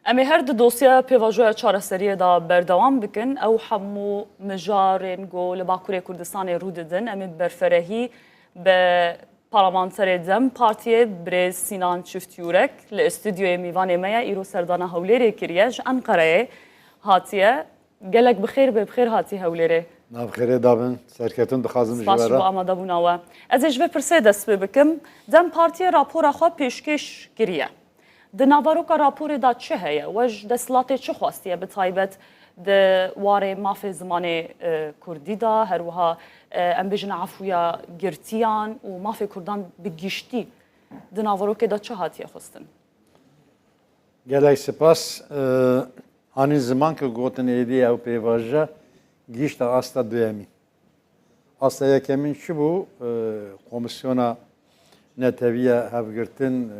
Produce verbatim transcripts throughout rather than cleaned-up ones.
Em ê her di dosyeya pêvajoya çareseriyê de berdewam bikin. Ew hemû mijarên ku li Bakurê Kurdistanê rû didin, em ê bi berferehî bi parlamenterê DEM Partiyê birêz Sînan Çiftyûrek li stûdyoyê mîvanê me ye. Îro serdana Hewlêrê kiriye, ji Enqereyê hatiye. Gelek bi xêr be, bi xêr hatî Hewlêrê. Nav xêrê dabin, serketin dixwazim ji we re. Spas ji bo amadebûna we. Ez ê ji vê pirsê dest pê bikim. DEM Partiyê rapora xwe pêşkêş kiriye. Di naveroka raporê de çi heye? We ji desthilatê çi xwestiye, bi taybet di warê mafê zimanê, e, kurdî de, her wiha, e, em bêjin efûya girtiyan û mafê kurdan bi giştî di naverokê de çi hatiye xwestin? Gelek spas. E, hanî ziman ku gotin êdî ew pêvajoya gihîşte asta duyemîn. Asta yekemîn çi bû? E, Komîsyona Netewî ya Hevgirtin, e,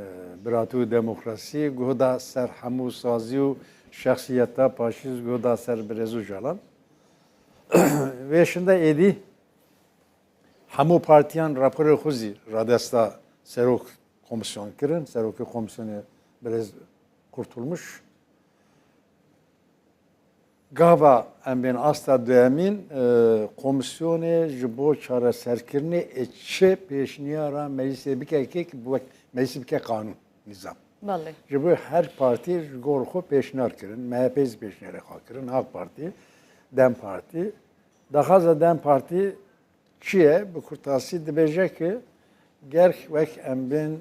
Biratî û Demokrasî guh da ser hemû sazî û şexsiyeta paşîst guh da ser Birêz Ocalan. Vê şinde êdî hemû partiyan raporê xwe zî radesta serok komîsyon kirin, serokê komîsyonê Birêz Kurtulmuş. Gava em bên asta duyemîn, e, komîsyonê ji bo çareserkirinê ê çi pêşniyara meclisê bike ki wek meclisê bike qanûn, nîzam. Belê. Ji bo her partî ji gor xwe pêşniyar kirin. M H P zî pêşniyarê xwe kirin, AK Partî, DEM Partî. Daxwaza DEM Partî çi ye? Bi kurtasî dibêje ki gerek wek em bên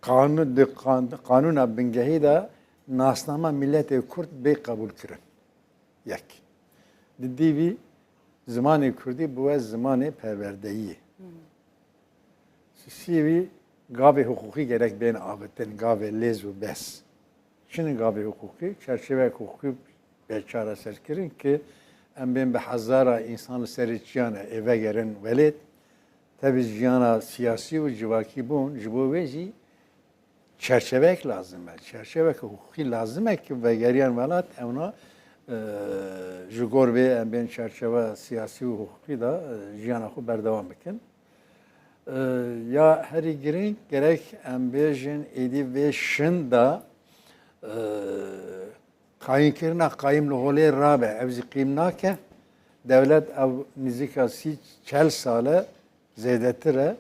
qanû-, di qan-, qanûna bingehî de nasnama miletê Kurd bê qebûlkirin. Yek. Di dî vî zimanê Kurdî bibe zimanê perwerdeyî. Sisî wî gavê hiqûqî gerek bên avitin, gavê lêz û bes. Çi ne gavê hiqûqî? Çerçeveyek hiqûqî bê çareserkirin ki em bên bi hezara însan li serê çiyane ê vegerin welêt. Tevî jiyana siyasî û civakî bûn, ji bo wê jî çerçeveyek lazim e. Çerçeveyek hiqûqî lazim e ki vegeriyan welat ewna, e, ji gor vê em bên çerçeve siyasî û hiqûqî de, e, jiyana xwe berdewam bikin. E, ya herî girîng gerek em bêjin êdî vê şinda, e, qayînkirina qayîm li holê rabe, ev zî qîm nake. Dewlet ev nizîka sî çel sal e, zêdetir e,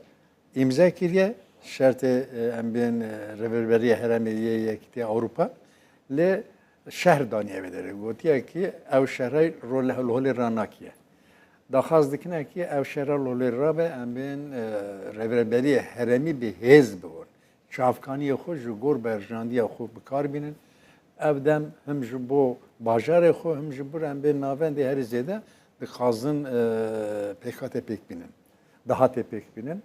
îmze kiriye. Şertê, e, em bên, e, Rêveberiya Herêmê yê Yekîtiya Ewropa. Lê şehr daniye vê derê. Gotiye ki ew şehre rol li holê ranakiye. Daxwaz dikine ki ew şehre li holê rabe, em bên, e, rêveberiya herêmî bi hêz bibin. Çavkaniyê xwe ji gor berjandiya xwe bi kar bînin. Ev dem him ji bo bajarê xwe, him ji bo em bên navendê herî zêde dixwazin, e, pêkhatê pêk bînin. Dahatê pêk bînin.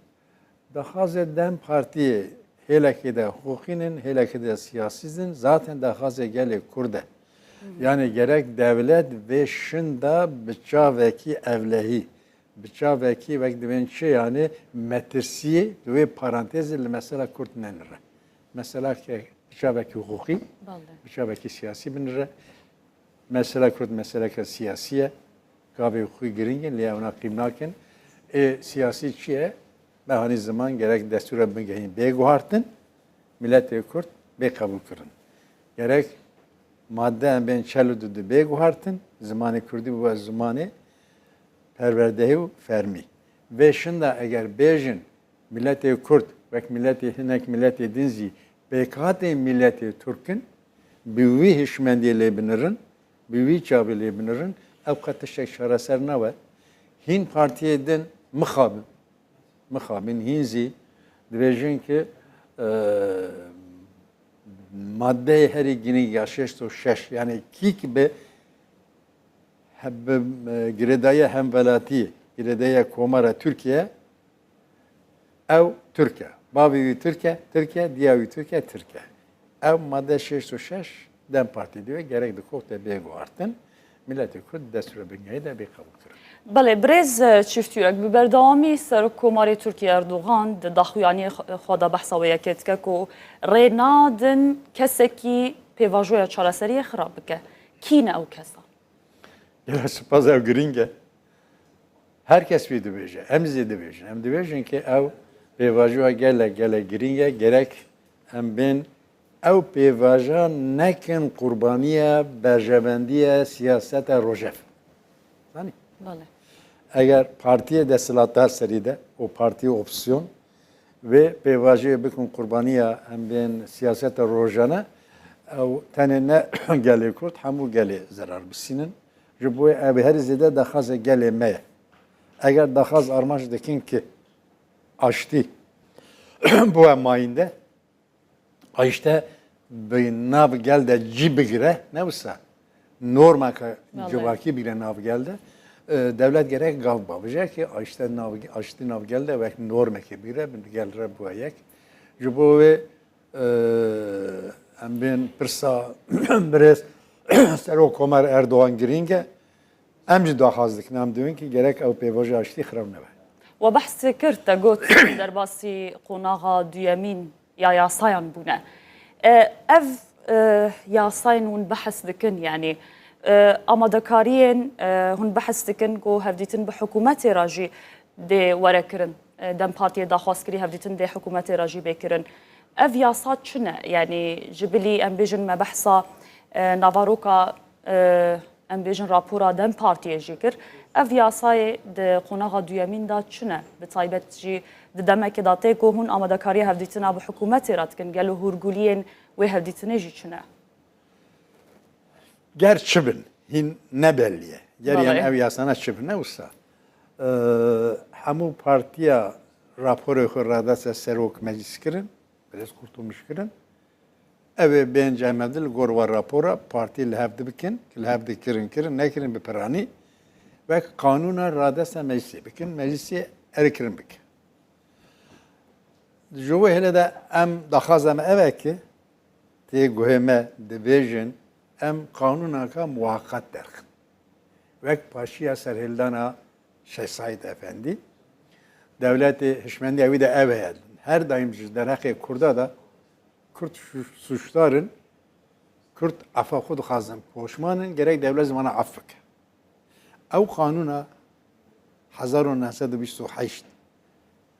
Daxwazê DEM Partiyê hêlekê de hiqûqî nin, hêlekê de siyasî nin, zaten daxwazê gelê Kurd e. Yanî gerek dewlet vê şinda bi çavekî ewlehî, bi çavekî wek dibên çi, yanî metirsiyê di wê parantezê li mesela Kurd nenire. Mesela ke bi çavekî hiqûqî, Belê. bi çavekî siyasî binire. Mesela Kurd meseleke siyasî ye. Gavê hiqûqî girîng in, lê ewna qîm nakin. Ê siyasî çi ye? Mehanî ziman gerek destûra bingehîn bê guhartin, miletê Kurd bê qebûlkirin. Gerek madde em bên çel û du bê guhartin, zimanê Kurdî bibe zimanê perwerdehî û fermî. Vê şinda eger bêjin, miletê Kurd, wek miletê hinek miletê din zî pêkhatê miletê Turk in, bi wî hişmendiyê lê binirin, bi wî çavê lê binirin, ew qet tiştek çareser nabe. Hîn partiyê din mixabin, mixabin, hîn zî dibêjin ki, e, maddeyê herî girîng ya şêst û şeş, yanî kîk bi, he-, bi, e, girêdayî hemwelatî, girêdayî komara Tirkiye, ew Tirk e. Bavê wî Tirk e, Tirk e, diya wî Tirk e, Tirk e. Ev madde şêst û şeş DEM Partî dibe gerek di koxtê bê guhartin, miletê Kurd destûra bingehî de bê qebûlkirin. Belê, birêz, e, Çiftçîrek, bi berdewamî Serokkomarê Tirkiyê Erdogan di daxuyaniyê xwe de behsa wê yekê dike ku rê nadin kesekî pêvajoya çareseriyê xirab bike. Kî ne ew kesa? Gelek spas, ew girîng e. Her kes vê dibêje. Em zî dibêjin. Em dibêjin ki ew pêvajoya gelek, gelek girîng e. Gerek em bên Ew pêvaja nekin qurbaniya berjevendiya siyaseta Rojev. Zanî? Belê. Eger partiyê desthilatdar serî de û partiyê opsîyon vê pêvajiyê bikin qurbaniya em bên siyaseta rojane, ew tenê ne gelê Kurd, hemû gelê zerar bisînin. Ji bo wê ev herî zêde daxwaza gelê me ye. Eger daxwaz armanc dikin ki aştî bibe mayînde, aşte bi nav gel de cî bigire, ne wisa normeke Vallahi. civakî bigire nav gel de, e, dewlet gerek gav bavije ki aşte nav, aştî nav gel de wek normekê bigire, bi gel re bibe yek. Ji bo wê, e, em bên pirsa birêz Serok Komer Erdogan girîng e. Em jî daxwaz dikin, em dibin ki gerek ew pêvaja aştî xiraw nebe. We behs kir, te got derbasî qonaxa duyemîn ya yasayan bûne. E, ev, e, yasayên hûn behs dikin, yanî, e, amadekariyên, e, hûn behs dikin ku hevdîtin bi hikûmetê re jî dê were kirin. E, dem Partiyê daxwaz kirî hevdîtin dê hikûmetê re jî bê kirin. Ev yasa çi ne? Yanî ji bilî em bêjin me behsa, e, navaroka, e, em bêjin rapora dem Partiyê jî kir. Ev yasayê di qonaxa duyemîn de çi ne? Bi taybet jî di demekê de tê ku hûn amadekariya hevdîtina bi hikûmetê re dikin. Gelo hûrguliyên wê hevdîtinê jî çi ne? Ger çi bin, hîn ne bellî ye. Ger yan Belê. ev yasana çi bin, ne wisa. Ee, hemû partiya raporê xwe radeste serok meclis kirin, birêz Kurtulmuş kirin. Ew ê bên cem hev de li gor wa rapora partî li hev dibikin, ki li hev dikirin, kirin, nekirin bi piranî. Wek qanûna radeste meclisê bikin, meclisê erê kirin bike. Ji wê hêle de em daxwaza me ev e ki tê guhê me dibêjin em qanûnaka muwaqat derxin. Wek paşiya serhildana Şêx Seîd Efendî, dewletê hişmendiya wî de ev heye. Her daîm ji derheqê Kurda de Kurd şu-, sûcdar in, Kurd efa xwe dixwazin, poşman in, gerek dewlet ji wana af bike. Ew qanûna hezar û neh sed û bîst û heşt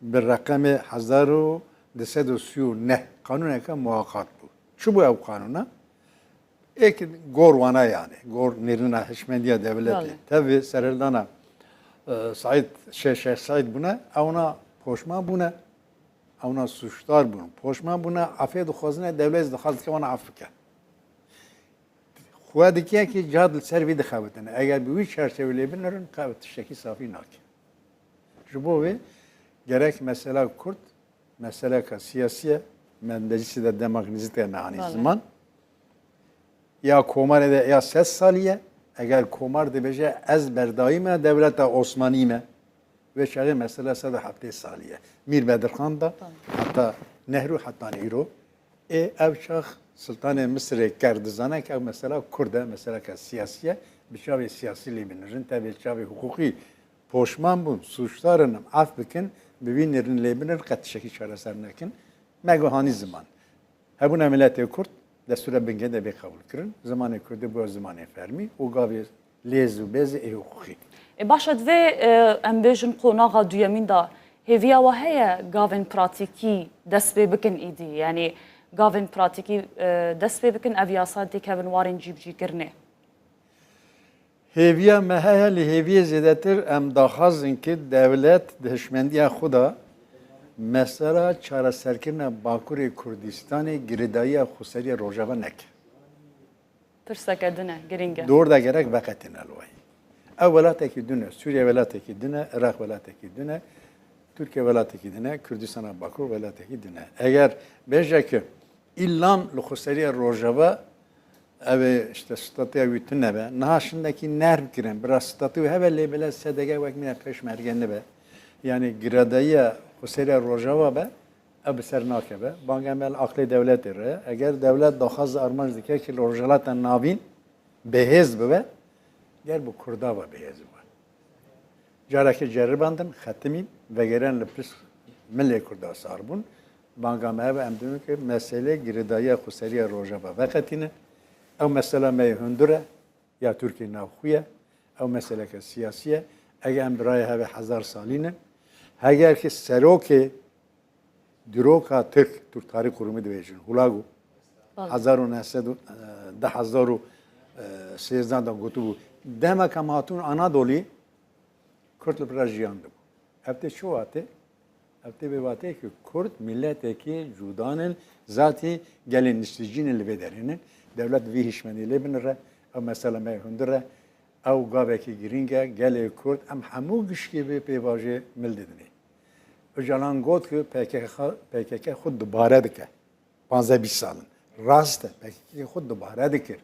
bi reqemê hezar û du sed û sî û neh qanûneke muwaqat bû. Çi bû ew qanûna? Êk gor wana yani, gor nêrîna hişmendiya dewletê. Belê. Tevî serhildana, e, Seîd, Şê-, Şêx Seîd bûne, ewna poşman bûne, ewna sûcdar bûn. Poşman bûne, afê dixwazine, dewlet dixwaz dike wana af bike. Xwe dike ki cad li ser vî dixebitine. Eger bi wî çerçevê lê binirin, qewet tiştekî safî nake. Ji bo vê gerek mesela Kurd, meseleka siyasî ye, me meclisê de demak nêzîktir nehanî Belê. ziman. Ya komarê de ya sed salî ye, eger komar dibêje ez berdayî me, dewleta Osmanî me, vê çaxê mesela sed û heftê salî ye. Mîr Bedirxan da, Tamam. heta Nehru, heta îro. Ê ev çax Sultanê Misirê ker dizane ki ew mesela Kurd e, meseleke siyasî ye, bi çavê siyasî lê binirin, tevê çavê hiqûqî poşman bûn, sûcdar in, em af bikin, bi vî nêrîn lê binirin, qet tiştekî çareser nekin. Me got hanî ziman. Hebûna miletê Kurd destûra bingehîn de bê qebûl kirin. Zimanê Kurdî bû zimanê fermî û gavê lêz û bêzê ê hiqûqî. E, baş e, divê, e, em bêjin qonaxa duyemîn de hêviya we heye gavên pratîkî dest pê bikin îdî? Yanî gavên pratîkî, e, dest pê bikin, ev yasa têkevin warên cîbicîkirinê? Hêviya me heye, lê hêviyê zêdetir em daxwazin ki dewlet di hişmendiya xwe de mesela çareserkirina Bakurê Kurdistanê girêdayiya xweseriya Rojava neke. Tirseke din e, girîng e. Dor de gerek veqetîne li wê. Ew welatekî din e, Sûriye welatekî din e, Iraq welatekî din e, Tirkiye welatekî din e, Kurdistana Bakur welatekî din e. Eger bêje ki îlan li xweseriya Rojava ev ê işte statûya wî tune be, niha şindekî nerm kirin, bira statû hebe lê bile S D G wek mîna pêşmerge nibe. Yani girêdayiya xweseriya Rojava be, ev bi ser nakeve. Banga me li aqlê dewletê re. Eger dewlet daxwaz armanc dike ki li Rojhilata Navîn bihêz bibe, ger bi Kurda ve bihêz bibe. Carekê ceribandin, xetimîn, vegeren li pişt milê Kurda sar bûn. Banga me ev e, em dibin ki meselê girêdayiya xweseriya Rojava veqetînin. Ew mesela me yê hundir e, ya Tirkiyê navxwe ye. Ew meseleke siyasî ye. Eger em birayê hev ê hezar salî ne, heger ki serokê dîroka Tirk, Tirk tarî qurumî dibêjin, Hulagu, Hezar û neh sed û, e, di hezar û sêzdeh de gotibû, demeke me hatibûn Anadolî, Kurd li vir re jiyandibû. Ev tê çi watê? Ev tê vê watê ku Kurd miletekî cuda nin, zatî gelê niştecî ne li vê derê nin. Dewlet vî hişmendî lê binire, ew mesela me hundir e, ew gavekî girîng e, gelê Kurd, em hemû gişkê vê pêvajoyê mil didinê. Ocalan got ku P K K, P K K xwe dubare dike. Panzdeh bîst sal in. Rast e, P K K xwe dubare dikir.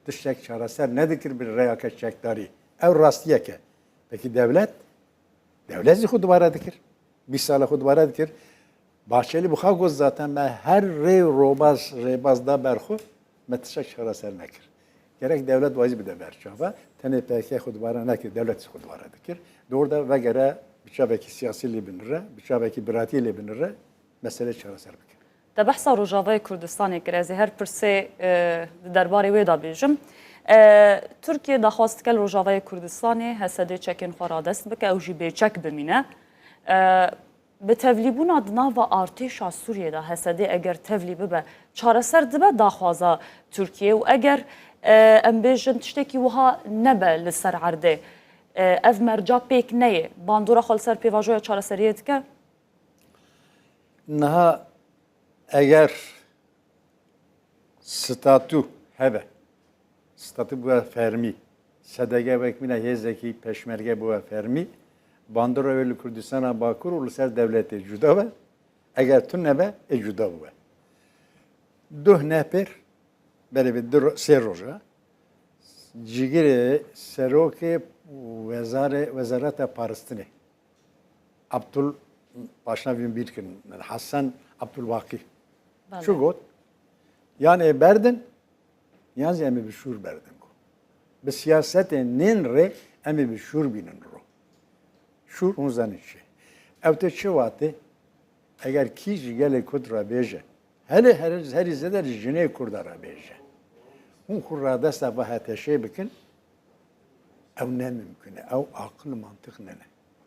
Tiştek çareser nedikir bi rêyeke çekdarî. Ew rastiyek e. Pekî dewlet? Dewlet jî xwe dubare dikir. Bîst sala xwe dubare dikir. Bahçeli bi xwe got zaten me her rê û robaz, rêbaz da ber xwe, me tiştek çareser nekir. Gerek dewlet wayîz bide ber çava. Tenê P K K xwe dubare nekir, dewlet jî xwe dubare dikir. Di orda vegere bi çavekî siyasî lê binire, bi çavekî biratî lê binire, meselê çareser bike. Te behsa Rojavayê Kurdistanê kir, ez ê her pirsê, e, di derbarê wê de bêjim. E, Tirkiye daxwaz dike li Rojavayê Kurdistanê H S D çekên xwe radest bike, ew jî bêçek bimîne. E, bi tevlîbûna di nava artêşa Sûriyê de H S D eger tevlî bibe, çareser dibe daxwaza Tirkiye û eger, e, em bêjin tiştekî wiha nebe li ser erdê, e, ev merca pêk neyê, bandora xwe li ser pêvajoya çareseriyê dike? Niha eger statû hebe, statû bûye fermî, S D G wek mîna hêzekî peşmerge bûye fermî, bandora wê li Kurdistana Bakur û li ser dewletê cuda be, eger tune be, ê cuda bûye. Duh neh pêr, berê vê du ro-, sê roja, cîgirê serokê wezarê, wezareta paristinê, Abdul, paşna vîn bîr kirin, Hasan Abdulbaqî. Belê. Çi got? Yan ê berdin, yan jî em ê bi şûr berdin ku. Bi siyasetê nên rê em ê bi şûr bînin ro. Şûr hûn zanin çi. Ew tê çi watê? Eger kî ji gelê Kurd re bêje, hele her, herî zêde ji jinê Kurda re bêje, hûn xwe radesta va HTŞ'ê bikin, ew ne mimkun e. Ew aqil û mantiq nene.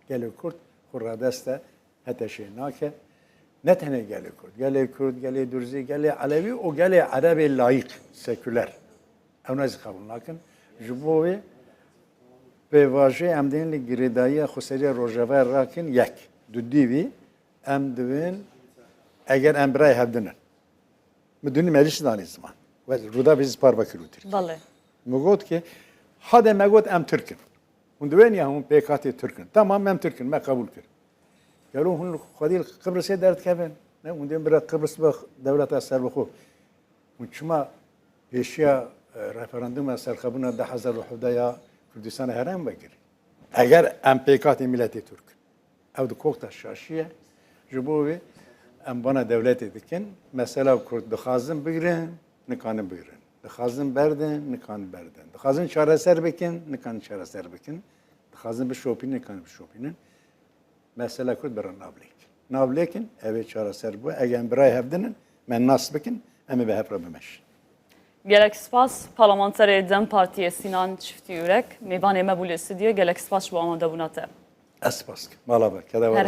Gelê Kurd xwe radesta HTŞ'ê nake. Ne tenê gelê Kurd, gelê Kurd, gelê Durzî, gelê Elewî û gelê Erebê layîq, sekuler. Ew ne zî qebûl nakin. Ji bo wê pêvajoyê em dên li girêdayiya xweseriya Rojavayê rakin yek. Dudî vî em divên eger em birayê hevdin in. Min dûnî meclîs danî ziman. Wek Rûdawê zî parve kir û Tirkî. Belê. Min got ki, hade me got em Tirk in. Hûn diwên ya hûn pêkhatê Tirk in. Tamam, em Tirk in, me qebûl kir. Gelo hûn xwedî li Qibrisê derdikevin. Ne, hûn dên bira Qibris be dewleta serbixwe. Hûn çima pêşiya, e, referanduma serxebûna du hezar û hevdeh ya Kurdistana herêm vekir? Eger em pêkhatê miletê Tirk in. Ew di kokta şaşî ye. Ji bo wê em bana dewletê dikin. Mesela Kurd dixwazin bigirin, nikanin bigirin. Dixwazin berdin, nikanin berdin. Dixwazin çareser bikin, nikanin çareser bikin. Dixwazin bişopînin, nikanin bişopînin. Mesela Kurd bira navlêk. Navlêkin, ev ê çareser bû. Eger em birayê hevdin in, me nas bikin, em ê bi hev re bimeşin. Gelek spas, parlamenterê DEM Partiyê Sinan Çiftî Yurek, mêvanê me bû li stûdyoyê. Gelek spas ji bo amadebûna te. Ez spas dikim. Mala be, keda we. Her